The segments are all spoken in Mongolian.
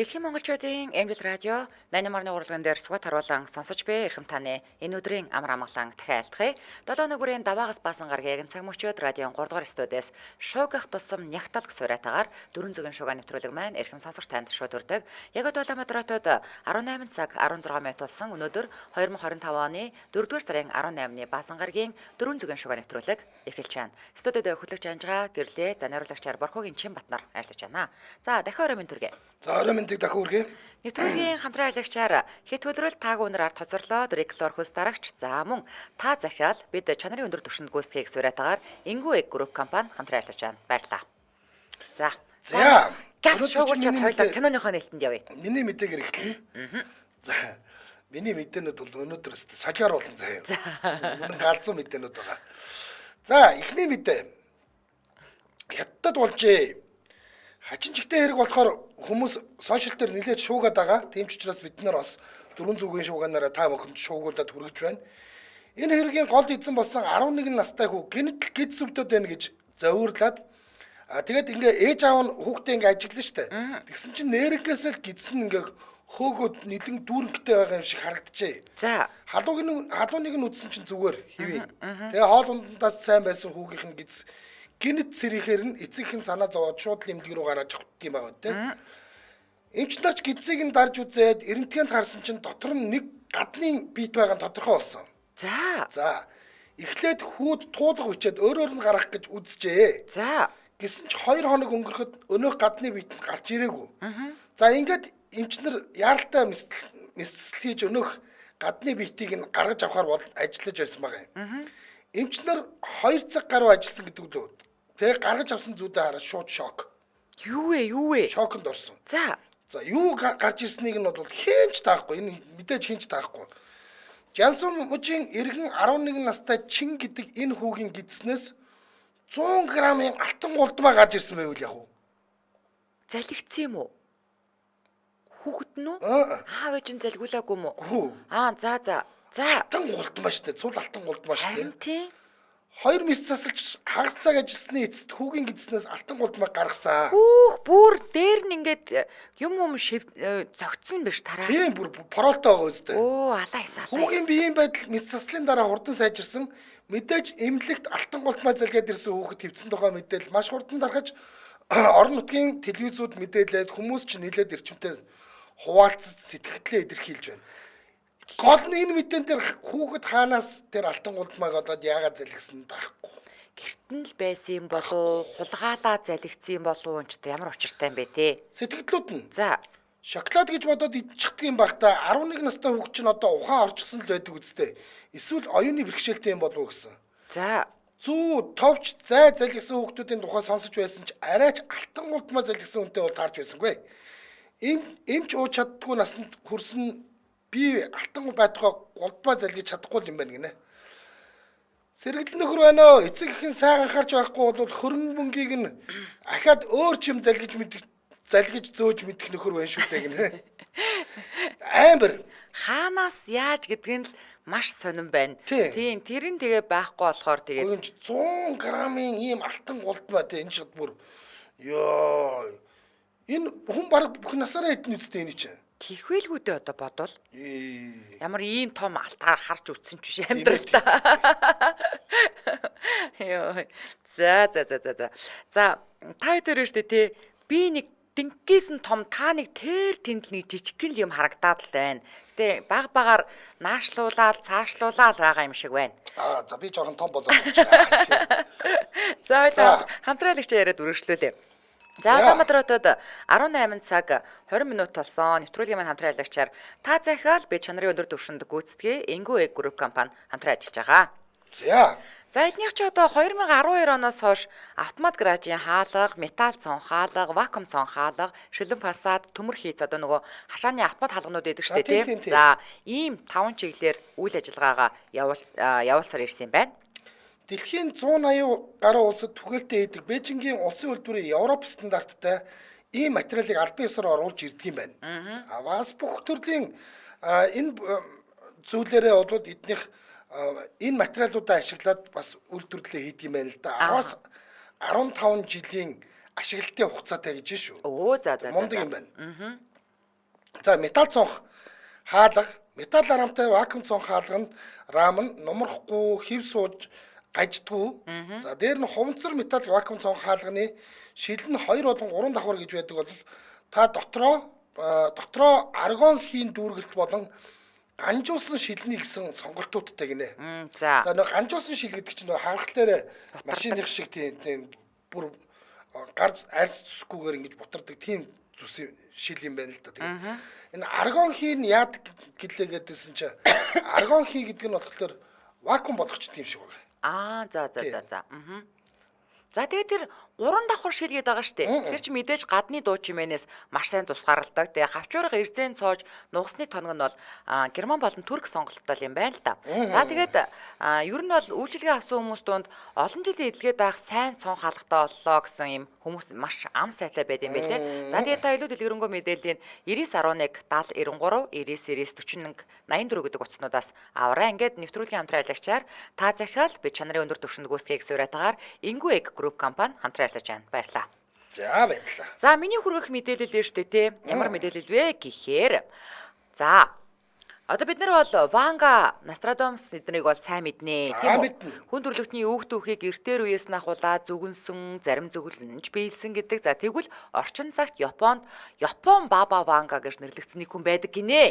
Дэлхийн монголчуудын Эмжил радио 88.3 урлаган дээр сугат харуулan сонсож буй эрхэм таны энэ өдрийн амар амгалан дахин айлтгая. 7 өнөг бүрийн даваагаас баасан гарагийн цаг мөчид радион 3 дугаар студиэс шуугах тусам нягталг суурьтайгаар дөрвөн зүгэн шууга нэвтрүүлэг маань эрхэм сонсогч танд шууд хүрдэг. Яг одоо Улаанбаатар хотод 18 цаг 16 минут болсон. Өнөөдөр 2025 оны 4 дугаар сарын 18-ны баасан гарагийн дөрвөн зүгэн шууга нэвтрүүлэг эхэлж байна. Студид хөтлөгч Анжгаа гэрлээ за найруулагчаар Борхогийн Чинбатнаар ажиллаж байна. За дахин орой минь төргий. За орой мэндийг дахин хүргэе. Нэвтрүүлгийн хамтран ажиллагчаар хэд төлрөл тааг үнэр ард хоцорлоо Дреклор хөлс дарагч за мөн та захиал бид чанарын өндөр түвшинд гүйцэтгэхийг суурьтайгаар Ингүү Эг групп компани хамтран ажиллаж байна. Баярлалаа. За. За. Газ шуугуулчаад хоёлаа киноныхоо нээлтэнд явъя. Миний мэдээг эргэлтэн. За. Миний мэдээнүүд бол өнөөдөр солиор болон заяа. Үнэн галзуу мэдээнүүд байгаа. За, эхний мэдээ. Хятад болжээ. Хачин чигтэй хэрэг болохоор хүмүүс сошиал дээр нэлээд шуугаад байгаа. Тийм ч учраас бид нар бас дөрвөн зүгийн шуугаанаараа та бүхэнд шуугуулад хүргэж байна. Энэ хэргийн гол эзэн болсон 11 настай хүү гинэтл гидс өвдөд байна гэж зовирлаад тэгээд ингээ ээж аав нь хүүхдээ ингээ ажиглана штэ. Тэгсэн чинь нэрнкээс л гидс нь ингээ хөөгөөд нэгэн дүүрэнхтэй байгаа юм шиг харагджээ. За. Халууныг нь үзсэн чинь зүгээр хэвээ. Тэгээ хоол ундаас сайн байсан хүүгийнх нь гидс гинэт сэрийхээр нь эцэгх нь санаа зовоод шууд л эмнэлэг рүү гараад явах юм байгаа үү. Эмч нар ч гидсийг нь дарж үзээд эрентгэнд харсан чинь дотор нь нэг гадны бит байгаа нь тодорхой болсон. За. За. Эхлээд хүүд туулга бичээд өөрөөр нь гаргах гэж үзжээ. За. Гэсэн ч 2 хоног өнгөрөхөд өнөөх гадны бит нь гарч ирээгүй. За ингээд эмч нар яаралтай мэсэл хийж өнөөх гадны битийг нь гаргаж авахар бол ажиллаж байсан байгаа юм. Эмч нар 2 цаг гаруй ажилласан гэдэг үг лөө. Тэгээ гаргаж авсан зүудээ хараад шууд шок. Юу вэ? Юу вэ? Шоконд орсон. За. За юу гарч ирснийг нь бол хэнч таахгүй. Энэ мэдээж хэнч таахгүй. Жансун мужийн иргэн 11 настай Чин гэдэг энэ хүүгийн гидснээс 100 грамын алтан гулдмаа гарч ирсэн байвал яг уу? Залгицсан юм уу? Хүүхэд нь үү? Аав ээж нь залгиулаагүй юм уу? Аа за за. За. Алтан гулдмаа штэ. Цул алтан гулдмаа штэ. Харин тийм. 2 мэс засалж хагас цаг ажилласны эцэст хүүгийн гидснээс алтан гулдмаа гаргасан. Хүүх бүр дээр нь ингээд юм зөгцсөн биш тараа. Тийм бүр пролтой байгаа үстэй. Өө алаа эс алаа. Хүүгийн биеийн байдал мэс заслын дараа хурдан сайжирсан. Мэдээж эмнэлэгт алтан гулдмаа залгаад ирсэн хүүхэд твцсэн тухай мэдээлэл маш хурдан тархаж орон нутгийн телевизүүд мэдээлээд хүмүүс ч нэлээд эрчимтэй хуваалцаж сэтгэлдээ илэрхийлж байна. Гол нь энэ мэдэн дээр хүүхэд хаанаас тэр алтан гулдмааг одоод яагаад залгисан байхгүй. Гэрт нь л байсан юм болов хулгаалаа залгицсан юм болов энэ ч ямар учиртай юм бэ те. Сэтгэлдлүүд нь. За. Шоколад гэж бодоод идчихдэг юм байх та 11 настай хүүхэд чинь одоо ухаан орчихсон л байдаг үстэй. Эсвэл оюуны бэрхшээлтэй юм болов уу гэсэн. За. Зүү товч зай залгисан хүүхдүүдийн тухай сонсож байсан ч арайч алтан гулдмаа залгисан хүнтэй бол таарч байсангүй. Эмч ууж чаддгүй насанд хүрсэн би алтан байтугай гулдмаа залгиж чадахгүй юм байна гинэ. Сэргэлэн нөхөр байна оо. Эцэг эхэн сайн анхаарч байхгүй бол хөрөнгө мөнгийг нь ахаад өөр чим залгиж мэдэх залгиж зөөж мэдэх нөхөр байна шүү дээ гинэ. Амар хаанаас яаж гэдг нь л маш сонирн байна. Тийм тэр нь тэгээ байхгүй болохоор тэгээд 100 грамын ийм алтан гулдмаа те энэ шат бүр ёо энэ хүн баг бүх насаараа идэн үсттэй энэ чинь. Тэхвэлгүүдээ одоо бодвол ямар ийм том алтгаар харж үтсэн ч биш амьдралдаа. Йоо. За за за за за. За та хоёр штэ тий би нэг динкээс нь том та нэг тэр тэнд л нэг жижигхэн л юм харагдаад л байна. Гэтэ баг багаар наашлуулаад цаашлуулаад байгаа юм шиг байна. Аа за би жоохон том болоод байна. За ойлаа хамтраалагч яриад үргэлжлүүлээ. За Улаанбаатар хотод 18 цаг 20 минут болсон. Нэвтрүүлгийн маань хамтран ажиллагчаар та захиал би чанарын өндөр түвшинд гүйцэтгэе Ингүү Эг групп компани хамтран ажиллаж байгаа. За. За эднийх ч одоо 2012 оноос хойш автомат гаражийн хаалга, металл цон хаалга, вакуум цон хаалга, шилэн фасад, төмөр хийц одоо нөгөө хашааны автомат хаалганууд байдаг шүү дээ тийм. За ийм 5 чиглэлээр үйл ажиллагаагаа явуулсаар ирсэн юм байна. Дэлхийн 180 гаруй улсад түгэлтээ хийдэг Бээжингийн улсын үйлдвэрийн Европ стандарттай ийм материалыг албан ёсоор оруулж ирдэг юм байна. Бас бүх төрлийн энэ зүйлээрээ бол эднийх энэ материалуудаа ашиглаад бас үйлдвэрлэлээ хийдэг юм байна л да. 10-15 жилийн ашиглалтын хугацаатай гэж шүү. Өө за за. Мундаг юм байна. За металл цонх хаалга, металл рамтай вакуум цонх хаалга нь рам нь нумрахгүй, хэв сууж гаждгүй. За дээр нь хуванцар металл вакуум цонх хаалганы шил нь 2 болон 3 давхар гэж байдаг бол та дотроо аргон хийн дүүргэлт болон ганжуулсан шилний гэсэн сонголтуудтай гинэ. За. За нөө ганжуулсан шил гэдэг чинь нөө харахлаарэ машиных шиг тийм бүр гар арьс зүсгүйгээр ингэж бутардаг тийм зүс шил юм байна л да. Тэгээд энэ аргон хийн яадаг гэлээ гэдээсэн чинь аргон хий гэдэг нь болохоор вакуум болгоч тийм шиг байна. Аа за за за за. За тэгээд тэр 3 давхар шил гэдэг байгаа шүү дээ. Тэр чи мэдээж гадны дуу чимээнээс маш сайн тусгаарладаг. Тэгээ хавчуурга эрзэн цоож нугасны тоног нь бол герман болон турк сонголттой юм байна л да. За тэгээд ер нь бол үйлчилгээ авсан хүмүүс дунд олон жилийн эдлгээ даах сайн цон хаалгатай боллоо гэсэн юм хүмүүс маш ам сайтай байд юм байлээ. За тэгээд та илүү дэлгэрэнгүй мэдээллийн 99.11 70 93 99 99 41 84 гэдэг утаснуудаас аваарай. Ингээд нэвтрүүлгийн хамтран ажиллагчаар та захиал би чанарын өндөр түвшинд гүйцэтгэх суурьтайгаар Ингүү Эг Group компани хамтран ажиллаж байна. Баярлалаа. За баярлалаа. За миний хүргэх мэдээлэл нь шүү дээ те. Ямар мэдээлэл вэ гэхээр за одоо бид нар бол Ванга, Нострадамус эднийг бол сайн мэднэ. Тийм үү? Хүн төрөлхтний өвөг түүхийг эртээр үеэс нь ахуулаад зүгэнсэн, зарим зөвлөнж биелсэн гэдэг. За тэгвэл орчин цагт Японд Япон Баба Ванга гэж нэрлэгдсэн нэг хүн байдаг гинэ.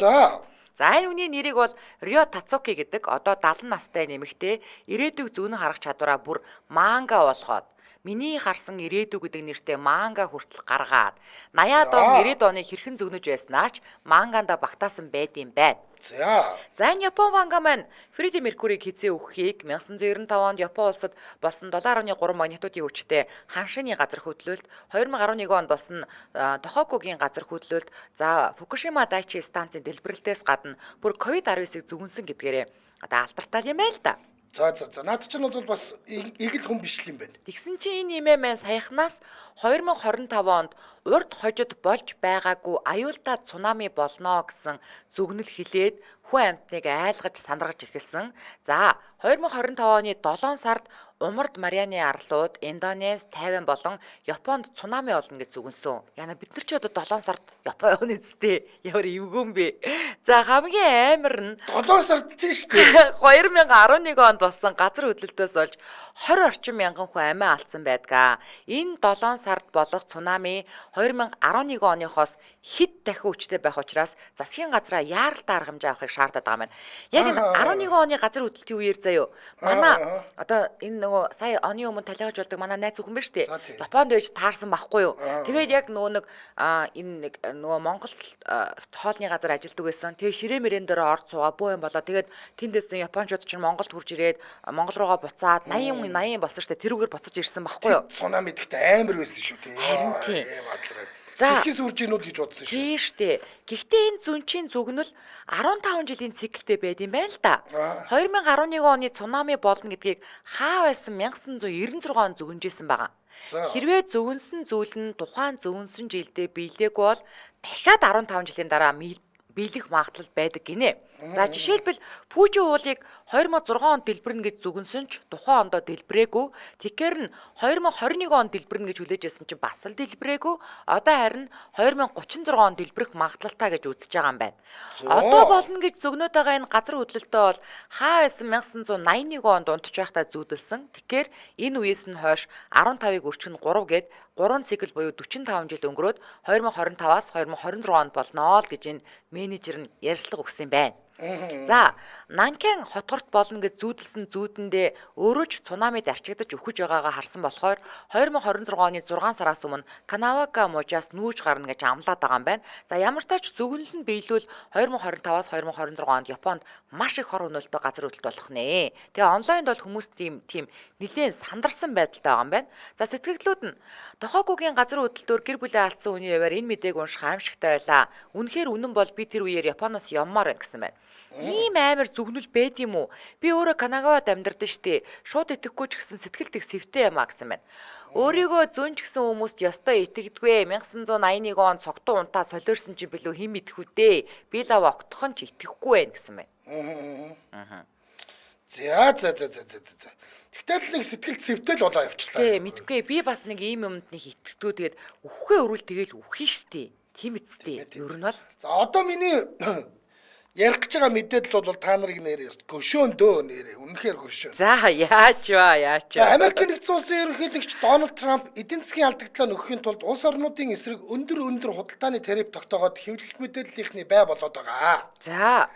За энэ хүний нэрийг бол Рё Тацуки гэдэг одоо 70 настай нэмэгтэй ирээдүйг зүүнэн харах чадвараа бүр манга болгоод миний харсан ирээдүй гэдэг нэртэй манга хүртэл гаргаад 80-аад он 90-ад оны хэрхэн зөгнөж байснаач манганда багтаасан байд юм байна. За энэ Япон Ванга маань Фредди Меркурийг хизээ өгөхийг 1995 онд Япон улсад болсон 7.3 магнитудын хүчтэй ханшины газар хөдлөлт, 2011 онд болсон Тохокугийн газар хөдлөлт, за Фукушима Дайчи станцын дэлбэрэлтээс гадна бүр COVID-19-ыг зүгэнсэн гэдгээрээ одоо алдартай юм байна л да. За за за наад чинь бол бас эгэл хүн биш л юм байна. Тэгсэн чинь энэ имээ маань саяхнаас 2025 онд урд хожид болж байгаагүй аюултай цунами болно гэсэн зүгнэл хилээд хүн амьтныг айлгаж сандаргаж эхэлсэн. За 2025 оны 7 сард Умард Марианы арлууд, Индонез, Тайван болон Японд цунами болно гэж зүгэнсэн. Яна бид нар ч одоо 7 сард Япон явна үсттэй. Ямар эвгүй юм бэ? За хамгийн амар нь 7 сард тийм шүү дээ. 2011 онд болсон газар хөдлөлтөөс болж 20 орчим мянган хүн амиа алдсан байдгаа. Энэ 7 сард болох цунами 2011 оныхоос хэд дахин хүчтэй байх учраас засгийн газраа яаралтай арга хэмжээ авахыг шаардаад байгаа юм байна. Яг энэ 11 оны газар хөдлөлтийн үеэр заяо. Манай одоо энэ нөгөө сая оны өмнө талигач болдог манай найз зөвхөн байна шүү дээ. Японд байж таарсан байхгүй юу. Тэгээд яг нөгөө нэг энэ нэг нөгөө Монгол хоолны газар ажилладаг байсан. Тэгээ ширээ мөрэн дээр орд суугаа бөө юм болоо. Тэгээд тэндээс японочууд чинь Монголд хурж ирээд Монгол руугаа буцаад 80 80 болсон шүү дээ. Тэрүүгээр буцаж ирсэн байхгүй юу. Цунами гэхдээ амар байсан шүү дээ. Харин тийм. За дэлхийн сүржээнүүд гэж бодсон шүү. Тийм шүү дээ. Гэхдээ энэ зүнчийн зүгнэл 15 жилийн циклтэй байд юм байна л да. 2011 оны цунами болно гэдгийг хаа байсан 1996 он зүгнжсэн байгаа. Хэрвээ зөвөнсөн зүйл нь тухайн зөвөнсөн жилдээ биелээгүй бол дахиад 15 жилийн дараа биелэх магадлал байдаг гинэ. За жишээлбэл Пүүжи уулыг 2006 онд дэлбэрнэ гэж зүгэнсэн ч тухайн ондоо дэлбэрээгүй. Тэгэхээр нь 2021 онд дэлбэрнэ гэж хүлээж байсан чинь бас л дэлбэрээгүй. Одоо харин 2036 онд дэлбэрэх магадлалтай гэж үзэж байгаа юм байна. Одоо болно гэж зөгнөөд байгаа энэ газар хөдлөлтөө бол хаа байсан 1981 онд унтж байхдаа зүүдэлсэн. Тэгэхээр энэ үеэс нь хойш 15-ыг өрчих нь 3 гээд 3 цикл буюу 45 жил өнгөрөөд 2025-аас 2026 онд болно л гэж энэ менежер нь ярьцлага өгсөн юм байна. За, Нанкан хотгорт болно гэж зүүдэлсэн зүүдэндээ өөрөө ч цунамид арчигдаж үхэж байгаагаа харсан болохоор 2026 оны 6 сараас өмнө Канавака мужаас нүүж гарна гэж амлаад байгаа юм байна. За, ямар ч тач зөвгөнөл нь биелвэл 2025-аас 2026 онд Японд маш их хор хөнөөлтөй газар хөдлөлт болох нэ. Тэгээ онлайнд бол хүмүүс тийм нэлээд сандарсан байдалтай байгаа юм байна. За, сэтгэгдлүүд нь Тохокугийн газар хөдлөлтөөр гэр бүлээ алдсан хүний хуваар энэ мэдээг унших аимшигтай байлаа. Үнэхээр үнэн бол би тэр үеэр Японоос явмаар байна гэсэн байна. Ийм амар зүгнэл байд юм уу? Би өөрөө Канагавад амьдардаг штэ. Шууд итгэхгүй ч гэсэн сэтгэл тэг сэвтэй юм а гэсэн байна. Өөрийгөө зөн ч гэсэн хүмүүст ёстой итгэдэггүй. 1981 онд согтуу унтаа солиорсон чинь билүү хэн мэдэх үү дээ. Би лав огтхон ч итгэхгүй байна гэсэн байна. За за за за за за. Тэгтэл нэг сэтгэл сэвтэй л болоо явчлаа. Тий, мэдгүй. Би бас нэг ийм юмд нэг итгэдэггүй. Тэгээд үххээ өрүүл тэгэл үхэх штэ. Тийм үсттэй. Ер нь бол за одоо миний ярих гэж байгаа мэдээлэл бол та нарыг нэрээ гөшөөн дөө нэрээ. Үнэхээр гөшөөн. За яаж ба яаж. Америкийн нэгдсэн улсын ерөнхийлөгч Дональд Трамп эдийн засгийн алдагдлаа нөхөхийн тулд улс орнуудын эсрэг өндөр худалдааны тариф тогтоогоод хэвлэл мэдээллийнхний бай болоод байгаа. За.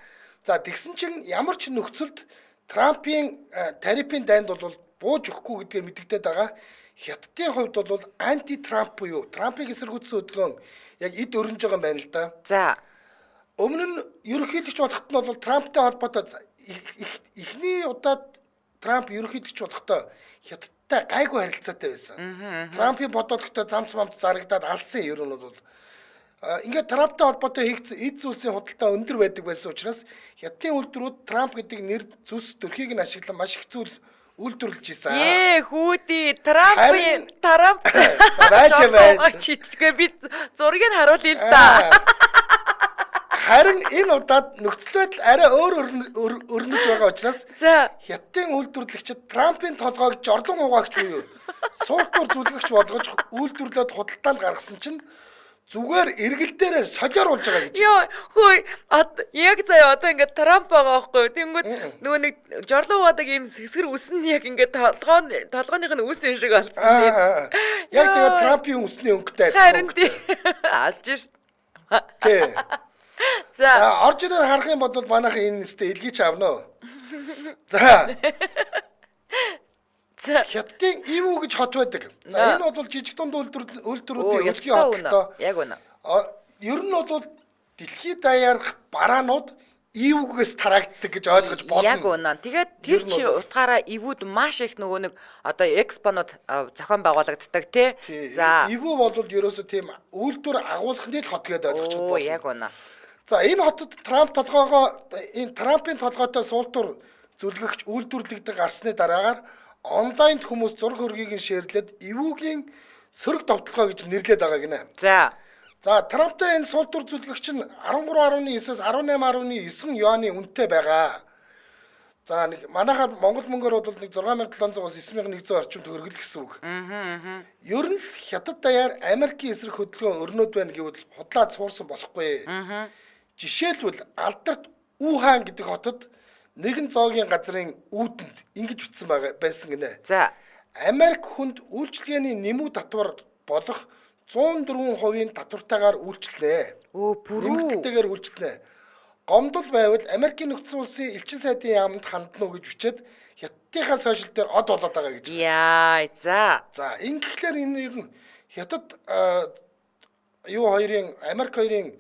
За тэгсэн чинь ямар ч нөхцөлд Трампын тарифын дайнд бол бууж өгөхгүй гэдгээ мэдэгдээд байгаа. Хятадын хувьд бол анти Трамп буюу Трампыг эсэргүүцсэн хөдөлгөөн яг эд өрнөж байгаа юм байна л да. За. Өмнө нь ерөнхийлөгч болоход нь бол Трамптай холбоотой эхний удаад Трамп ерөнхийлөгч болохдоо Хятадтай гайгүй харилцаатай байсан. Трампын бодолтой замц мамц зарагдаад алсан ер нь бол ингээд Трамптай холбоотой хийгдсэн эд зүйлсийн худалдаа өндөр байдаг байсан учраас Хятадын үйлдвэрүүд Трамп гэдэг нэр зүс төрхийг нь ашиглан маш их зүйл үйлдвэрлэж исэн. Ээ хүүдий Трампын Трамп. За байж байж. Чичгээ би зургийг харуулъя л да. Харин энэ удаад нөхцөл байдал арай өөр өрнөж байгаа учраас Хятадын үйлдвэрлэгчид Трампын толгойг жорлон угаагч буюу суултуур зүлгэгч болгож үйлдвэрлээд худалдаанд гаргасан чинь зүгээр эргэлдээрээ солиоруулж байгаа гэж. Йоо хөөе яг заяа одоо ингээд Трамп байгаа байхгүй юу? Тэнгүүд нөгөө нэг жорлон угаадаг ийм хэсгэр үсэн нь яг ингээд толгойных нь үс юм шиг болсон. Яг тэгээ Трампын үсний өнгөтэй адилхан. Харин тий. Алж шít. Тий. За орж ирээд харах юм бол манайхан энэ нэстэ илгийч авна. За. За Хятадын Ивүү гэж хот байдаг. За энэ бол жижиг дунд үйлдвэрүүдийн өлгийн хоттой. Яг үнэ. Ер нь бол дэлхийд даяарх бараанууд Ивүүгээс тараагддаг гэж ойлгож болно. Яг үнэ. Тэгээд тэр чи утгаараа Ивүүд маш их нөгөө нэг одоо экспонууд зохион байгуулагддаг тий. За Ивүү бол ерөөсөө тийм үйлдвэр агуулхны л хот гэдээ ойлгож болно. Яг үнэ. За энэ хотод Трамп толгоогоо энэ Трампын толгойтой суултуур зүлгэгч үйлдвэрлэгдэх гарсны дараагаар онлайнд хүмүүс зураг хөргийг нь шеэрлээд Ивүүгийн сөрөг довтлогоо гэж нэрлээд байгаа гинэ. За. За Трамптай энэ суултуур зүлгэгч нь 13.9-ээс 18.9 юаны үнэтэй байгаа. За нэг манайхаар Монгол мөнгөөр бол нэг 6700-аас 9100 орчим төгрөг л гэсэн үг. Ер нь л Хятад даяар Америкийн эсрэг хөдөлгөөн өрнөд байна гэвэл худлаа цуурсан болохгүй. Жишээлбэл алдарт Үхан гэдэг хотод нэгэн зоогийн газрын үүдэнд ингэж бичсэн байсан гинэ. За Америк хүнд үйлчилгээний нэмүү татвар болох 104% татвартайгаар үйлчилнэ. Өө бүрүү. Нэмэгдэлтэйгээр үйлчилнэ. Гомдол байвал Америкийн нэгдсэн улсын элчин сайдын яамд хандна уу гэж бичээд Хятадынхаа сошиал дээр од болоод байгаа гэж. Яа, за. За ингэхлээр энэ ер нь Хятад юу хоёрын Америк хоёрын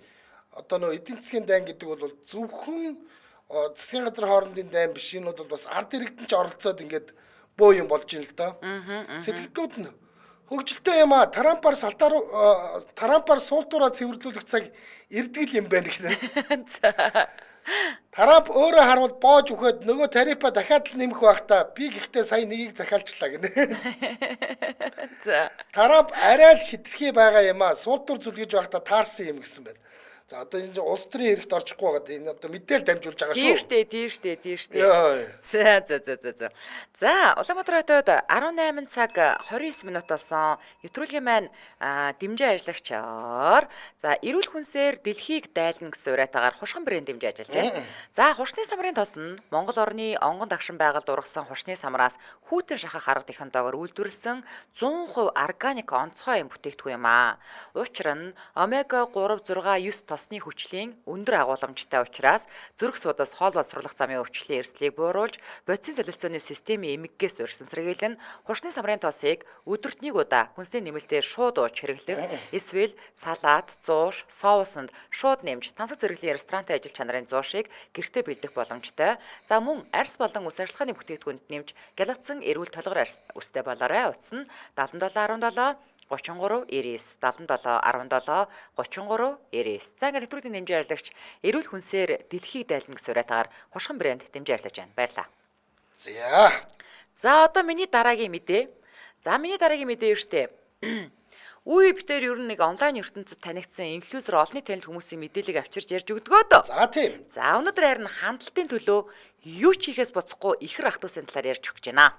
одоо нөө эдийн засгийн дайн гэдэг бол зөвхөн засгийн газар хоорондын дайн биш, энэ бол бас ард иргэдэн ч оролцоод ингээд бөө юм болж ин л доо. Сэтгэлдүүд нь хөгжилтэй юм а Трампаар салтаар Трампаар суултураа цэвэрлүүлэх цаг эрдгэл юм байна гэнэ. За. Трамп өөрөө харвал боож үхээд нөгөө тарифа дахиад л нэмэх байх та. Би гэхдээ сая нэгийг захиалчлаа гэнэ. За. Трамп арай л хитрхи байгаа юм а. Суултур зүлгэж байхдаа таарсан юм гэсэн байна. За одоо энэ улс төрийн хэрэгт орчихгүй байгаа. Энэ одоо мэдээл дамжуулж байгаа шүү. Тийм штэ, тийм штэ. За за за за за. За Улаанбаатар хотод 18 цаг 29 минут болсон. Нэвтрүүлгийн маань дэмжин ажиллагчаар за эрүүл хүнсээр дэлхийг дайлна гэсэн уриатаагаар хушхан брэнд дэмжин ажиллаж байна. За хушны самрын тос нь Монгол орны онгон дагшин байгальд ургасан хушны самраас хүйтэн шахах арга технологиор үйлдвэрлэсэн 100% органик онцгой юм бүтээгдэхүүн юм аа. Учир нь омега 3 6 9 тосны хүчлийн өндөр агуулмжтай учраас зүрх судас хоол боловсруулах замын өвчлөлийн эрсдлийг бууруулж бодисын солилцооны системийн эмгэгээс урьдчилан сэргийлэн хуршны самрын тосыг өдөрт нэг удаа хүнсний нэмэлтээр шууд ууж хэрэглэх эсвэл салат, зууш, соусанд шууд нэмж тансаг зэрэглэлийн ресторантын ажил чанарын зуушийг гэртээ бэлдэх боломжтой. За мөн арьс болон үс арчилгааны бүтээгдэхүүнд нэмж гялгацсан эрүүл толгор арьс үстэй болоорой. Утас нь 77 17 33 99 77 17 33 99. За ингээд нэвтрүүлгийн дэмжин ажиллагч эрүүл хүнсээр дэлхийг дайлна гэсэн уриатаагаар хушхан брэнд дэмжин ажиллаж байна. Баярлалаа. За. За одоо миний дараагийн мэдээ. За миний дараагийн мэдээ юу штэ. Үе битээр ер нь нэг онлайн ертөнцид танигдсан инфлюенсер олонний танил хүмүүсийн мэдээллийг авчирч ярьж өгдөгөө дөө. За тийм. За өнөөдөр харин хандлтын төлөө юу ч хийхээс буцахгүй ихэр ах дүүсийн талаар ярьж өгч байна.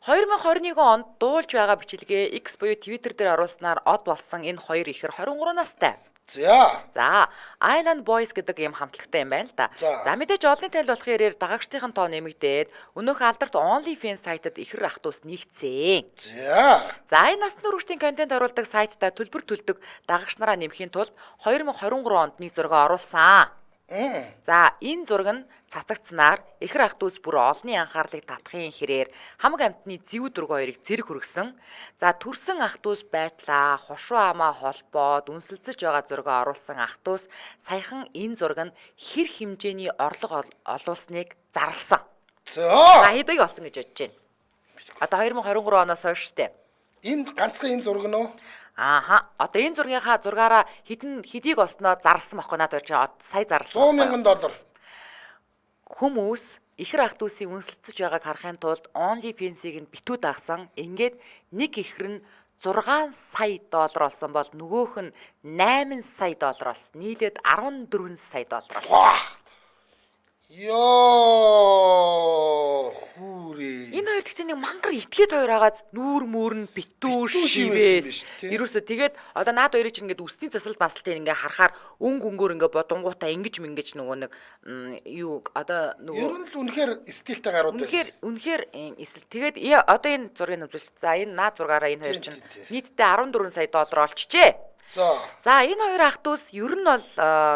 2021 онд дуулж байгаа бичлэгээ X буюу Twitter дээр оруулснаар од болсон энэ хоёр ихэр 23 настай. За. За, Island Boys гэдэг ийм хамтлагтай юм байна л да. За. За, мэдээж олонний танил болох хэрээр дагагчдын тоо нэмэгдээд өнөөх алдарт OnlyFans сайтад ихэр ах дүүс нэгцсэн. За. За, энэ насны хүрэгчдийн контент оруулдаг сайтаа төлбөр төлдөг дагагч нараа нэмэхийн тулд 2023 онд нэг зураг оруулсан. За, энэ зураг нь цацагдсанаар ихэр ах дүүс бүр олонний анхаарлыг татахын хэрээр хамаг амьтны зэвүү дөрөв хоёрыг зэрэг хүргэсэн. За, төрсэн ах дүүс байтлаа, хошуу амаа холбоод үнсэлцэж байгаа зургаа оруулсан ах дүүс саяхан энэ зураг нь хэр хэмжээний орлого олуулсныг зарласан. За. За, хэдийг олсон гэж бодож байна. Одоо 2023 оноос хойш штэ. Энэ ганцхан энэ зураг нь уу? Ааха. Одоо энэ зургийнхаа зургаараа хідэн хэдийг олсноо зарласан байхгүй надад чи сая зарласан. 100 мянган доллар. Хүмүүс ихэр ах дүүсийг үнсэлцэж байгааг харахын тулд OnlyFans-ийг нь битүү дагсан. Ингээд нэг ихэр нь 6 сая доллар олсон бол нөгөөх нь 8 сая доллар олсон. Нийлээд 14 сая доллар олсон. Ваа. Йоо, хүүрээ. Энэ хоёр гэхдээ нэг мангар итгээд хоёр агааз нүүр мөр нь битүү Битүү шивээс шивээс. юм биш үү, тий? Ерөөсөө тэгээд одоо наад хоёрыг чинь ингээд үсний засал басалтыг ингээ харахаар өнгө өнгөөр ингээ бодонгуудаа ингэж мингэж нөгөө нэг юу одоо нөгөө Ер нь л үнэхээр стилтэй гарууд байна. Үнэхээр үнэхээр ийм эсэл. Тэгээд одоо энэ зургийг үзүүлж. За энэ наад зургаараа энэ хоёр Тийм, чинь тийм, тийм. нийтдээ 14 сая доллар олчжээ. За. За энэ хоёр ах дүүс ер нь бол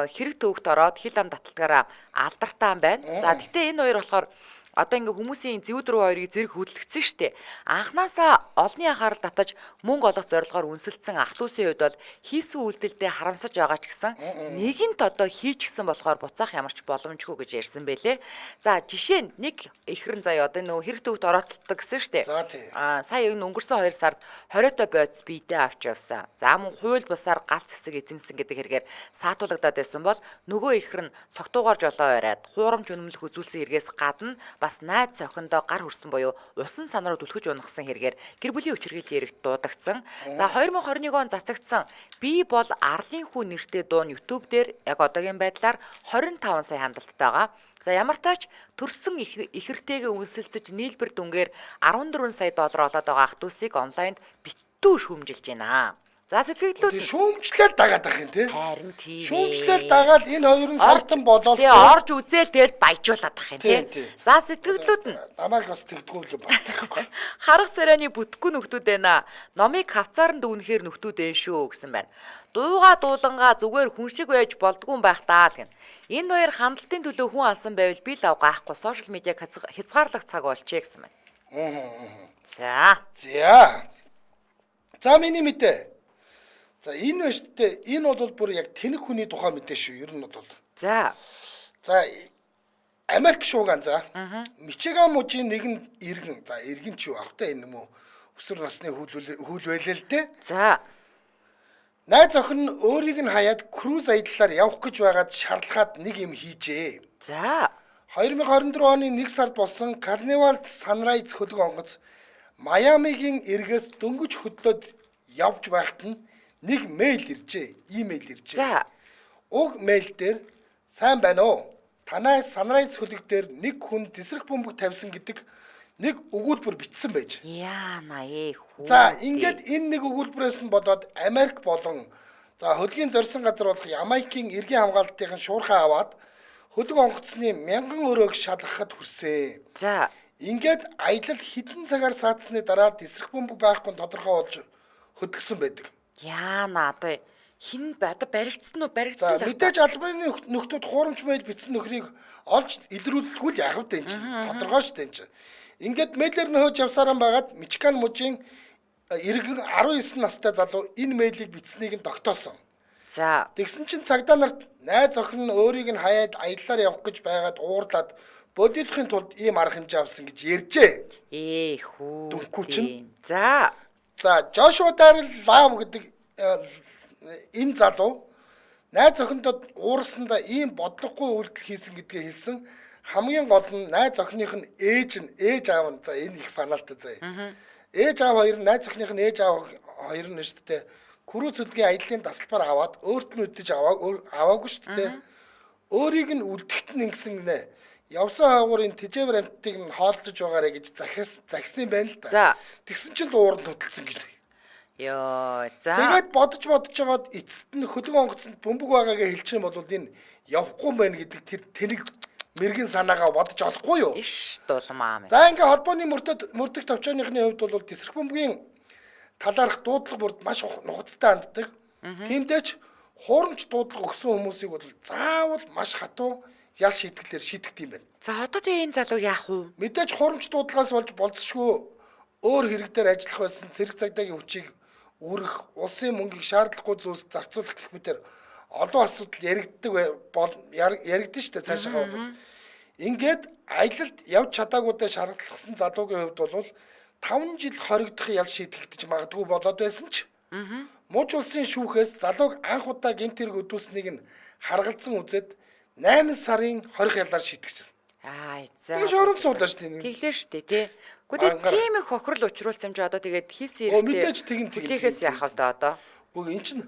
хэрэг төвөгт ороод хил ам таталтгаараа алдартай юм байна. За гэхдээ энэ хоёр болохоор одоо ингээ хүмүүсийн зэвүү дөрөв хоёрыг зэрэг хөдөлгдсөн штэ. Анханасаа олонний анхаарал татаж мөнгө олох зорилгоор үнсэлцсэн ах дүүсийн хувьд бол хийсэн үйлдэлдээ харамсаж байгаа ч гэсэн нэгэнт одоо хийчихсэн болохоор буцаах ямар ч боломжгүй гэж ярьсан байлээ. За жишээ нь нэг ихрэн заяа одоо нөгөө хэрэг төвөгт орооцолдог гэсэн штэ. За, тий. Аа сая энэ өнгөрсөн 2 сард 20-той бодис биедээ авч явсан. За мөн хууль бусаар галц хэсэг эзэмсэн гэдэг хэрэгээр саатуулагдаад байсан бол нөгөө ихэр нь цогтуугаар жолоо бариад хуурамч үнэмлэх үзүүлсэн хэрэгээс гадна бас найз цохиндоо гар хүрсэн буюу усан сан руу түлхэж унахсан хэрэгээр гэр бүлийн хүчирхийллийн хэрэгт дуудагдсан. За 2021 он цацагдсан би бол арлын хүү нэртэй дуу нь YouTube дээр яг одоогийн байдлаар 25 сая хандалттай байгаа. За ямар тач төрсөн ихэртэйгээ үнсэлцэж нийлбэр дүнгээр 14 сая доллар олоод байгаа ах дүүсийг онлайнд битүү шүүмжилж байна. За сэтгэлдлүүд Тэг шүүмжлэл дагаад ах юм тий. харин тийм. Шүүмжлэл дагаад энэ хоёр нь сартан болоод тий орж үзээл тэгэл баяжуулаад ах юм Тийм, тий. тийм. За сэтгэлдлүүд нь намайг бас тэгдэггүй л батхгүй. Харах царайны бүтггүй нөхдүүд байна. Номыг хавцаар нь дүгнэхээр нөхдүүд энэ шүү гэсэн байна. Дууга дуулангаа зүгээр хүн шиг байж болдгүй юм байх даа л гэн. Энэ хоёр хандлтын төлөө хүн алсан байвал би л ав гайхгүй сошиал медиаг хязгаарлах цаг болчээ гэсэн байна. За. За. За миний мэдээ. За энэ байна шүү дээ. Энэ бол бүр яг тэнэг хүний тухай мэдээ шүү. Ер нь бол. За. За Америк шууган за. Мичиган мужийн нэгэн иргэн. За иргэн ч юу ах та энэ юм уу? Өсвөр насны хүл байлээ л дээ. За. Найз охин нь өөрийг нь хаяад круз аяллаар явах гэж байгаад шаардлагаад нэг юм хийжээ. За. 2024 оны 1 сард болсон Carnival Sunrise хөлөг онгоц Майамигийн эргээс дөнгөж хөдлөөд явж байхад нь нэг мэйл иржээ. Имэйл иржээ. За. Уг мэйл дээр сайн байна уу? Танай Sunrise хөлөг дээр нэг хүн тесрэх бөмбөг тавьсан гэдэг нэг өгүүлбэр бичсэн байж. Яана ээ хүү. За ингээд энэ нэг өгүүлбэрээс нь болоод Америк болон за хөлгийн зорьсон газар болох Ямайкийн эргийн хамгаалтын шуурхай аваад хөлөг онгоцны мянган өрөөг шалгахад хүрсэн. За. Ингээд аялал хэдэн цагаар саадсны дараа тесрэх бөмбөг байхгүй нь тодорхой болж хөдөлсөн байдаг. Яана одоо хин одоо баригдсан уу За баригдсан л ах. мэдээж албаны нөхдүүд хуурамч мэйл бичсэн нөхрийг олж илрүүлэлгүй л яах вэ энэ чинь тодорхой шүү дээ энэ чинь. Ингээд мэйлэр нь хөөж явсараа байгаад Мичиган мужийн иргэн 19 настай залуу энэ мэйлийг бичснийг нь тогтоосон. За. Тэгсэн чинь цагдаа нарт найз охин нь өөрийг нь хаяад аяллаар явах гэж байгаад уурлаад бодиолохын тулд ийм арга хэмжээ авсан гэж ярьжээ. Ээ хүү. Дүнхүү чинь. За. За Жошуа Даррел Лав гэдэг энэ залуу найз охиндоо уурсандаа ийм бодлогогүй үйлдэл хийсэн гэдгээ хэлсэн. Хамгийн гол нь найз охиных нь ээж нь ээж аав нь за энэ их фанаалтай заяа. Ээж аав хоёр нь найз охиных нь ээж аав хоёр нь шүү дээ. Крүүз хөлгийн аяллаа тасалбар аваад өөрт нь үдэж аваагүй шүү дээ. Өөрийг нь үлдэхт нь ингэсэн гинэ. Явсан хаагуур энэ тэжээвэр амьтдыг нь хооллож байгаарэ гэж захисан юм байна л да. Тэгсэн чинь л ууранд хөдөлсөн гэж. Йоо, за. Тэгээд бодож жагаад эцэст нь хөлөг онгоцонд бөмбөг байгаагаа хэлчих юм бол энэ явахгүй юм байна гэдэг тэр тэнэг мэрэгэн санаагаа бодож олохгүй юу? Иш дулмаа мэн. За ингээ холбооны мөрдөх товчооныхны хувьд бол тэсрэх бөмбөгийн талаарх дуудлага бүрд маш нухацтай ханддаг. Тиймдээч хуурамч дуудлага өгсөн хүмүүсийг бол заавал маш хатуу ял шийтгэлээр шийтгэдэг юм байна. За одоо тэгээ энэ залуу яах вэ? Мэдээж хуурамч дуудлагаас болж болзошгүй өөр хэрэг дээр ажиллах байсан цэрэг цагдаагийн хүчийг үүрэх, улсын мөнгийг шаардлагагүй зүйлс зарцуулах гэх мэтэр олон асуудал яригддаг яригдэн штэ цаашаа бол. Ингээд аялалд явж чадаагүйдээ шаардлагасан залуугийн хувьд бол 5 жил хоригдох ял шийтгэгдэж магадгүй болоод байсан ч муж улсын шүүхээс залууг анх удаа гэмт хэрэг өдөөснийг нь харгалзан үзээд 8 сарын хорих ялаар шийтгсэн. Аа за. Энэ шоромж суулаа шүү дээ. Тэглээ шүү дээ тий. Гэхдээ тийм их хохирол учруулсан юм чи одоо тэгээд хийсэн хэрэгтэй. Мэдээж тэгин тэгин. Хүлээхээс яах вэ одоо? Үгүй эн чинь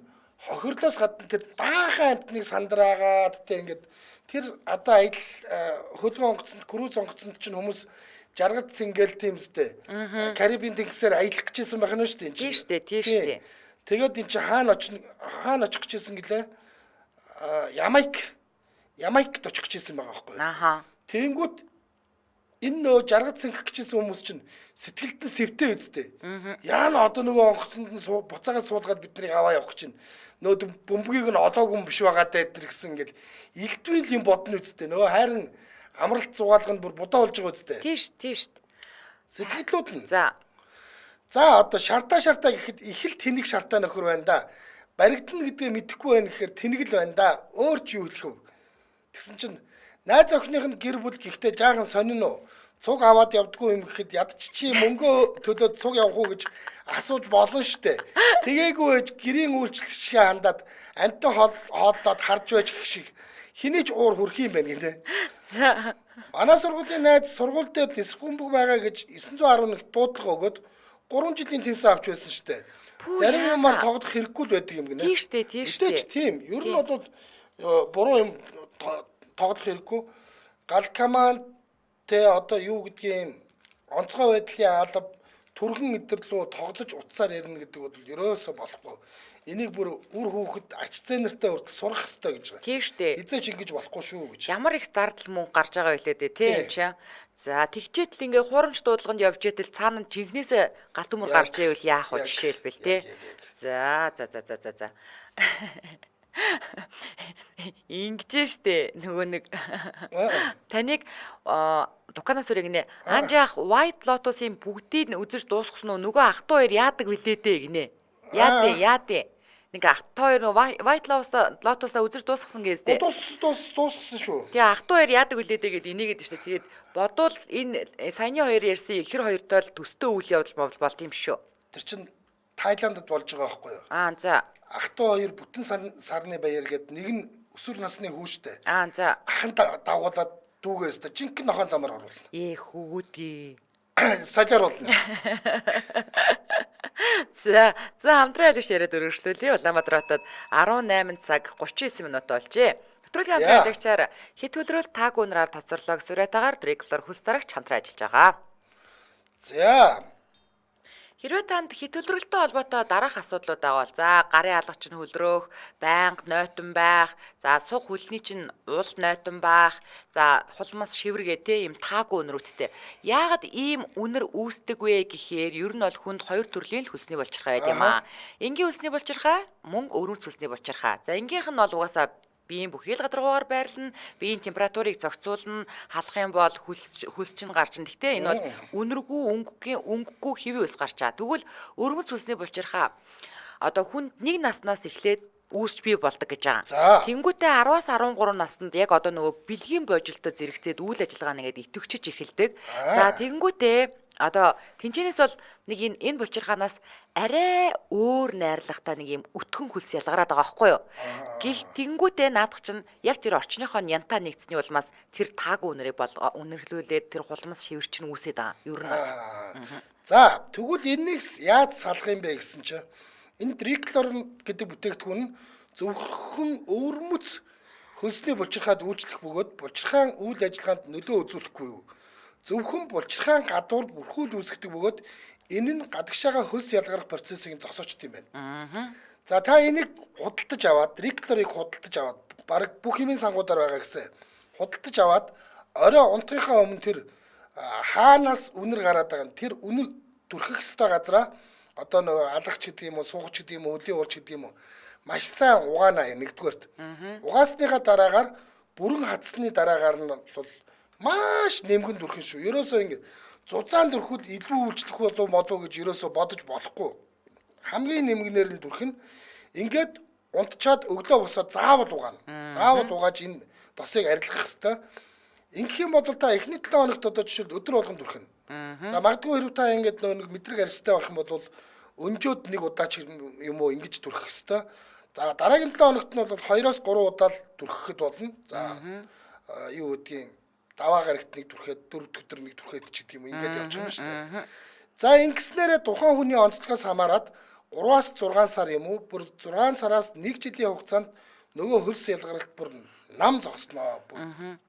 хохирлоос гадна тэр баахан амьтныг сандраагаад тэ ингээд тэр одоо аялал хөлгөн онгоцонд, круиз онгоцонд чинь хүмүүс жаргал цэнгэл тийм үстэй. Карибын тэнгисээр аялах гэжсэн байх нь шүү дээ эн чинь. Тийм шүү дээ, тийм шүү дээ. Тэгээд эн чинь хаана очих гэжсэн гэлээ? Ямайкт очих гэжсэн байгаа байхгүй юу? Ааха. Тэнгүүт энэ нөө жаргал цэнгэх гэжсэн хүмүүс чинь сэтгэлд нь сэвтэй үсттэй. Яана одоо нөгөө онгоцонд нь буцаагаад суулгаад бид нарыг аваа явах чинь нөө бөмбөгийг нь олоогүй юм биш байгаа даа тэр гэсэн ингээл элдвийн юм бодно үсттэй. Нөгөө хайрын амралт зугаалга нь бүр будаа болж байгаа үсттэй. Тийш тийш. Сэтгэлдлүүд нь. За. За одоо шартаа гэхэд их л тэнэг шартаа нөхөр байна да. Баригдана гэдгээ мэдэхгүй байна гэхээр тэнэг л байна да. Өөр ч юу хэлэх вэ? Тэгсэн чинь найз охиных нь гэр бүл гэхдээ жаахан сонин уу? Цуг аваад явдггүй юм гэхэд ядч чи мөнгөө төлөөд цуг явах уу гэж асууж болно штэ. Тэгээгүй байж гэрийн үйлчлэгчгээ хандаад амтан хооллоод харж байж гэх шиг хэний ч уур хүрх юм байна гинэ. За. Манай сургуулийн найз сургууль дээр тэсрэх бөмбөг байгаа гэж 911 дуудлага өгөөд 3 жилийн тэнсэн авч байсан штэ. Зарим юмар тоглох хэрэггүй л байдаг юм гинэ. Тийм штэ, тийм штэ. Мэдээж тийм. Ер нь бол буруу юм тоглох хэрэггүй. Гал команд тэ одоо юу гэдгийг онцгой байдлын алба түргэн эдэрлүү тоглож утсаар ярина гэдэг бол ерөөсөө болохгүй. Энийг бүр үр хүүхэд ач зээнэртэй хүртэл сурах ёстой гэж байгаа. Тийм штэ. Эзээч ингэж болохгүй шүү гэж. Ямар их зардал мөнгө гарч байгаа байлээ дээ тийм чи. За тэгчээтэл ингээ хуурамч дуудлаганд явж итэл цаана нь жинхнээсээ галт төмөр гарч ивэл яах вэ жишээлбэл тий. За за за за за за. Ингэж штэ нөгөө нэг таныг Дуканаас өрөө гинэ. Анжаах White Lotus-ийн бүгдийг нь үзэж дуусгасан уу? Нөгөө ах トゥ хоёр яадаг вүлээ дээ гинэ. Яа дээ. Нэг ах トゥ хоёр нөгөө White Lotus-а үзэж дуусгасан гэжтэй. Дуусгасан шүү. Тэгээ ах トゥ хоёр яадаг вүлээ дээ гэд энийгэд штэ. Тэгээд бодвол энэ саяны хоёр ярьсан ихэр хоёртой л төстөө үйл явдал болт юм шүү. Тэр чин Таиландд болж байгаа байхгүй юу? Аа за. Ах トゥ хоёр бүтэн сарны баяр гээд нэг нь өсвөр насны хүүштэй. Аа за. Ахан дагуулад дүүгээ өстө жинхэнэ нохоон замаар оруулна. Ээ хөвгүүдий. Салиар болно. За хамтран айлгч яриад өргөжлүүлье. Улаанбаатар хотод 18 цаг 39 минут болжээ. Нэвтрүүлгийн хамтран айлгчаар хит хөлрөөл тааг үнрээр тоцорлоо гэсэн Дриглер хөлс дарагч хамтран ажиллаж байгаа. За. Хэрвээ танд хит хөлрөлтөй холбоотой дараах асуудлууд байгаа бол за гарын алга чинь хөлрөөх, байнга нойтон байх, за суг хөлний чинь уул нойтон байх, за хулмас шивэргээ те ийм таагүй үнрүүдтэй. Яагаад ийм үнэр үүсдэг вэ гэхээр ер нь бол хүнд хоёр төрлийн л хөлсний булчирхай байд юм аа. Энгийн хөлсний булчирхай, мөн өрөмц хөлсний булчирхай. За энгийнх нь бол угаасаа биеийн бүхий л гадаргуугаар байрлана, биеийн температурыг зохицуулна, халах юм бол хөлс чинь гарч ин. Гэхдээ энэ бол үнэргүй, өнгөгүй хэвийн ус гарч байгаа. Тэгвэл өрмөц хөлсний булчирхай одоо хүнд нэг наснаас эхлээд үүсч бий болдог гэж байгаа. Тэнгүүтээ 10-аас 13 наснд яг одоо нөгөө бэлгийн божилтод зэрэгцээд үйл ажиллагаа нэгээд идэвхжиж эхэлдэг. За тэнгүүтээ одоо тэнчэнээс бол нэг энэ булчирхаанаас арай өөр найрлагатай нэг юм өтгөн хөлс ялгараад байгаа байхгүй юу? Гэх тэнгүүтээ наадах чинь яг тэр орчныхоо нянтаа нэгдсэний улмаас тэр таагүй үнэрийг бол үнэрлүүлээд тэр хулмас шивэр чинь үүсээд байгаа. Ер нь бол. За тэгвэл энэнийг яаж салах юм бэ гэсэн чинь энэ дриклор гэдэг бүтээгдэхүүн нь зөвхөн өвөрмөц Хөлсний булчирхаад үйлчлэх бөгөөд булчирхаан үйл ажиллагаанд нөлөө үзүүлэхгүй юу. Зөвхөн булчирхаан гадуур бүрхүүл үүсгэдэг бөгөөд энэ нь гадагшаага хөлс ялгарах процессыг зогсоочд юм байна. За та энийг худалдаж аваад, Риклорыг худалдаж аваад, бараг бүх юмын сангуудаар байгаа гэсэн. Худалдаж аваад орой унтахынхаа өмнө тэр хаанаас үнэр гараад байгаа нь тэр үнэр түрхэх ёстой газараа одоо нөгөө алгач гэдэг юм уу, суугач гэдэг юм уу, хөлийн уулч гэдэг юм уу маш сайн угаана нэгдүгээрт. Угаасныхаа дараагаар бүрэн хатсны дараагаар нь бол маш нэмгэн дүрхэн шүү. Ерөөсөө ингэ зузаан дүрхүүд илүү үйлчлэх болов молов гэж ерөөсөө бодож болохгүй. Хамгийн нэмгэнээр нь дүрхэн ингээд унтчаад өглөө босоод заавал угаана. Заавал угааж энэ досыг арилгах ёстой. Ингэх юм бол та эхний 7 хоногт одоо жишээл өдөр болгон дүрхэн. За магадгүй хэрв та ингээд нөгөө нэг мэдрэг арьстай байх юм бол өнжөөд нэг удаа ч юм уу ингэж дүрхэх ёстой. За дараагийн 7 хоногт нь бол 2-оос 3 удаа л дүрхэхэд болно. За юу гэдгийг даваа гарагт нэг дүрхэд, дөрөв дэх өдөр нэг дүрхэд ч гэдэг юм уу ингээд явчих юм шүү дээ. За ингэснээрээ тухайн хүний онцлогоос хамаарат 3-аас 6 сар юм уу бүр 6 сараас 1 жилийн хугацаанд нөгөө хөлс ялгаралт бүр нам зогсноо.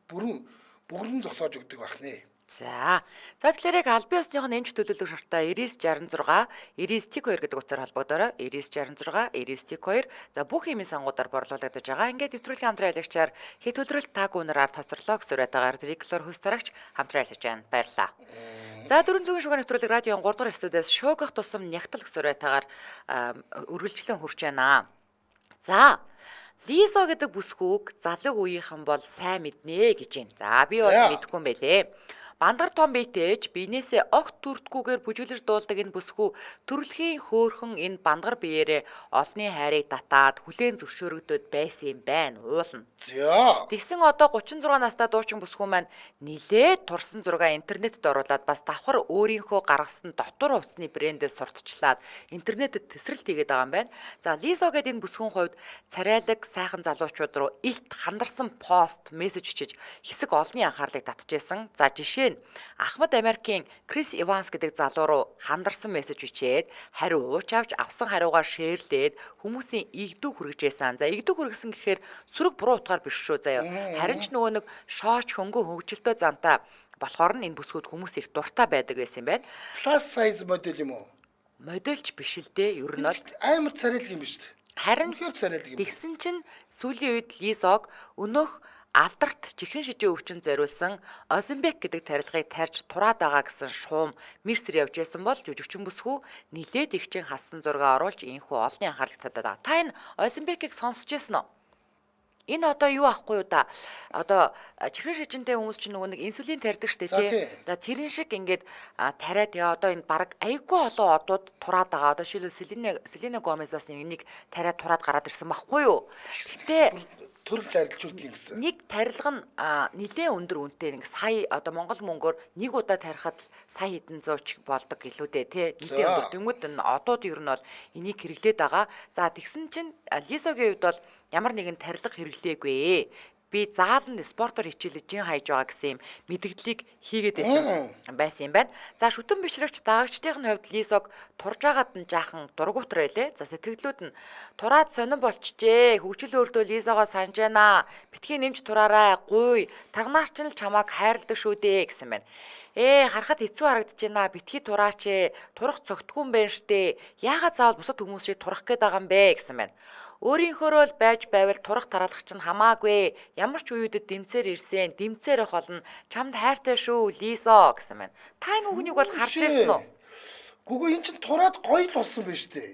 Бүрэн бүрэн зогсоож өгдөг байх нэ. За. За тэгэхээр яг албан ёсных нь эмч төлөөлөх шартаа 9966 99 Тэг2 гэдэг утсаар холбогдороо 9966 99 Тэг2. За бүх хэмээн сангуудаар борлуулагдаж байгаа. Ингээд нэвтрүүлгийн хамтран аялагчаар хэд төлрөлт таг үнээр ард хоцорлоо гэсэн уриатаагаар Триклор хөлс тарагч хамтран ажиллаж байна. Баярлалаа. За дөрвөн зүүн шугам нэвтрүүлэг радион 3 дугаар студиэс шуугах тусам нягтал гэсэн уриатаагаар үргэлжлэн хүрч байна. За Лизо гэдэг бүсгүүг залуу үеийнхэн бол сайн мэднэ гэж байна. За би бол мэдэхгүй юм байлээ. Бандгар том биетэйч биенээсээ огт түрдгүүгээр бүжиглэж дуулдаг энэ бүсгүй төрөлхийн хөөхөн энэ бандгар биеэрээ олонний хайрыг татаад хүлээн зөвшөөрөгдөд байсан юм байна уулна. За. Тэгсэн одоо 36 настай дуучин бүсгүй маань нилээд турсан зургаа интернетэд оруулаад бас давхар өөрийнхөө гаргасан дотор хувцсны брэндээс сурталчлаад интернетэд тесрэлт хийгээд байгаа юм байна. За Лизо гэдэг энэ бүсгүйн хувьд царайлаг сайхан залуучууд руу илт хандарсан пост мессеж бичиж хэсэг олонний анхаарлыг татчихсан. За жишээ нь Ахмад Америкийн Крис Иванс гэдэг залуу руу хандарсан мессеж бичээд хариу ууч авч авсан хариугаар шеэрлээд хүмүүсийн игдүү хүргэжсэн. За игдүү хүргэсэн гэхээр сөрөг буруу утгаар биш шүү заяа. Харин ч нөгөө нэг шооч хөнгө хөгжилтэй зантай болохоор нь энэ бүсгүүд хүмүүс их дуртай байдаг байсан юм байна. Plus size модель юм уу? Модельч биш л дээ. Ер нь бол амар царайлаг юм биш үү? Харин үнэхээр царайлаг юм. Тэгсэн чинь сүүлийн үед Лизог өнөөх алдарт чихрийн шижин өвчин зориулсан Озембек гэдэг тарилгыг тарьж тураад байгаа гэсэн шуум мэрсэр явж байсан бол жүжигчин бүсгүй нилээд ихчин хассан зураг оруулж энхүү олонний анхаарлыг татаад байгаа. Та энэ Озембекийг сонсч байсан уу? Энэ одоо юу ахгүй юу да? Одоо чихрийн шижинтэй хүмүүс чинь нөгөө нэг инсулин тарьдаг штэ тий. За тэрэн шиг ингээд тариад яа одоо энэ баг айгүй олон одууд тураад байгаа. Одоо шилбэл Селена Гомес бас энийг тариад тураад гараад ирсэн байхгүй юу? Гэтэ төрөл арилжуулдаг юм гэсэн. Нэг тарилга нь нэлээд өндөр үнэтэй нэг сая одоо Монгол мөнгөөр нэг удаа тарихад сая хэдэн зууч болдог гэлүү дээ тий. Нэлээд өндөр. Тэнгүүд энэ одууд ер нь бол энийг хэрэглээд байгаа. За тэгсэн чинь Лизогийн хувьд бол ямар нэгэн тарилга хэрэглээгүй. Би зааланд спортоор хичээлж жин хайж байгаа гэсэн юм мэдгдлийг хийгээд байсан юм байна. За шүтэн бишрэгч дагагчдын хувьд Лизог турж байгаад нь жаахан дургуутар байлээ. За сэтгэлдүүд нь тураад сонин болчихжээ. Хөгжил өөртөө Лизогоо санаж байна. Битгий нэмж тураарай. Гуй. Тарнаар ч л чамааг хайрладаг шүү дээ гэсэн байна. Харахад хэцүү харагдаж байна. Битгий тураач ээ. Турах цогтгүй юм байна штэ. Яагаад заавал бусад хүмүүс шиг турах гээд байгаа юм бэ гэсэн байна. Өөрийнхөөрөө л байж байвал турах тараалах чинь хамаагүй. Ямар ч үеүүдэд дэмцээр ирсэн, дэмцээр ах болно. Чамд хайртай шүү, Лизо гэсэн байна. Та энэ үгнийг бол харж байсан уу? Гүгөө эн чинь тураад гоё л болсон байна шүү дээ.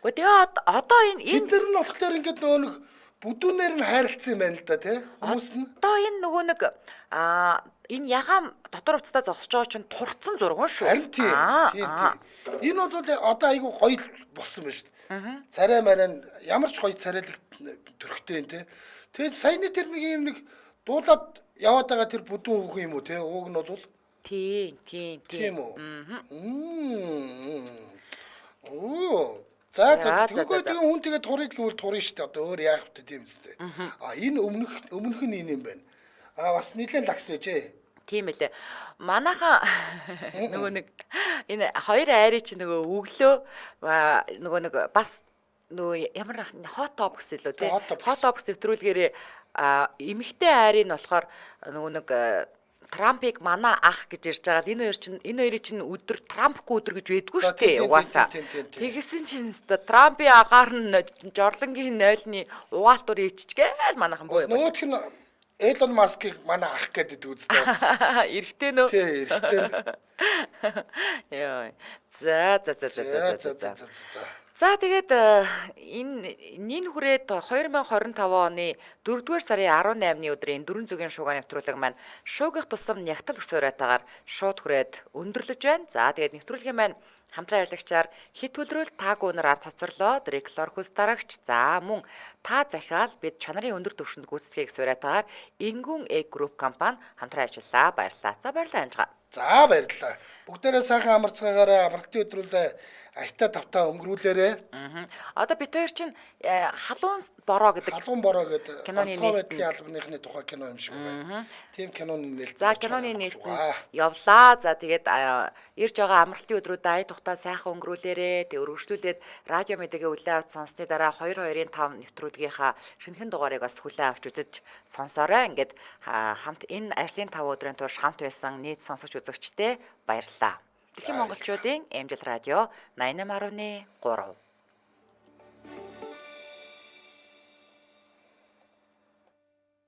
Гэхдээ тэгээ одоо энэ энэ тэр нь болохоор ингээд нөгөө нэг бүдүүнээр нь хайрлцсан юм байна л да тий. Хүмүүс нь одоо энэ нөгөө нэг энэ ягаан дотор хувцастай зогсож байгаа чинь турцсан зураг шүү. Харин тийм. Тийм. Энэ бол одоо айгүй гоё болсон байна шүү дээ. Царай мараа ямар ч гоё царайлаг төрхтэй юм те. Тэгээд саяны тэр нэг юм нэг дуулаад яваад байгаа тэр бүдүүн хүүхэн юм уу те. Ууг нь бол тийм тийм тийм үү. Оо. За за тэгвэл тэгээ хүн тэгээ турыг гэвэл турна шүү дээ. Одоо өөр яах вэ тийм үстэй. А энэ өмнөх нь энэ юм байна. А бас нэлээд лагс байжээ. Тийм ээ. Манайхан нөгөө нэг энэ хоёр айрыг чи нөгөө өглөө нөгөө нэг бас нөгөө ямар hot top гэсэн лөө тий. Hot top нэвтрүүлгээрээ Эмэгтэй айрыг болохоор нөгөө нэг Трампыг манай ах гэж ярьж байгаа л энэ хоёр чинь энэ хоёрын чинь өдөр Трампгүй өдөр гэж байдгүй шүү дээ угаасаа. Тэгсэн чинь өстой Трампын агаар нь жорлонгийн нойлны угаалтуур иччихгээл манайхан боо. Нөгөөх нь Элон Маскыг манай ах гэдэг үстэй бас. Эрэгтэй нөө. Тий, эрэгтэй. Йоо. За за за за за за. За тэгээд энэ нин хүрээд 2025 оны 4-р сарын 18-ны өдрийн 4 зүгийн шуугиан нэвтрүүлэг маань шуугих тусам нягтал гэсэн уриатаагаар шууд хүрээд өндөрлөж байна. За тэгээд нэвтрүүлгийн маань хамтран ажиллагчаар хит төлрөөл таагүй өнөр ард хоцорлоо Дреклор хөлс дарагч. За мөн та захиал бид чанарын өндөр түвшинд гүйцэтгэхийг суурьтаагаар Ингүн Э групп компани хамтран ажиллаа. Баярлалаа. За баярлалаа Анжгаа. За баярлалаа. Бүгдээрээ сайхан амарцгаагаарай. Амралтын өдрүүлээ аятаа тавтаа өнгөрүүлээрэй. Одоо бид хоёр чинь Халуун бороо гэдэг Халуун бороо гэдэг киноны байдлын албаныхны тухай кино юм шиг байна. Тийм киноны нээлт. За киноны нээлт явлаа. За тэгээд ирж байгаа амралтын өдрүүдэд ая тухтаа сайхан өнгөрүүлээрэй. Тэг өргөжлүүлээд радио мэдээгээ хүлээн авч сонссны дараа 2-2-5 нэвтрүүлгийнхаа шинэхэн дугаарыг бас хүлээн авч үзэж сонсоорой. Ингээд хамт энэ ажлын 5 өдрийн турш хамт байсан нийт сонсогч үзэгчдээ баярлалаа. Дэлхийн монголчуудын Эмжил радио 88.3.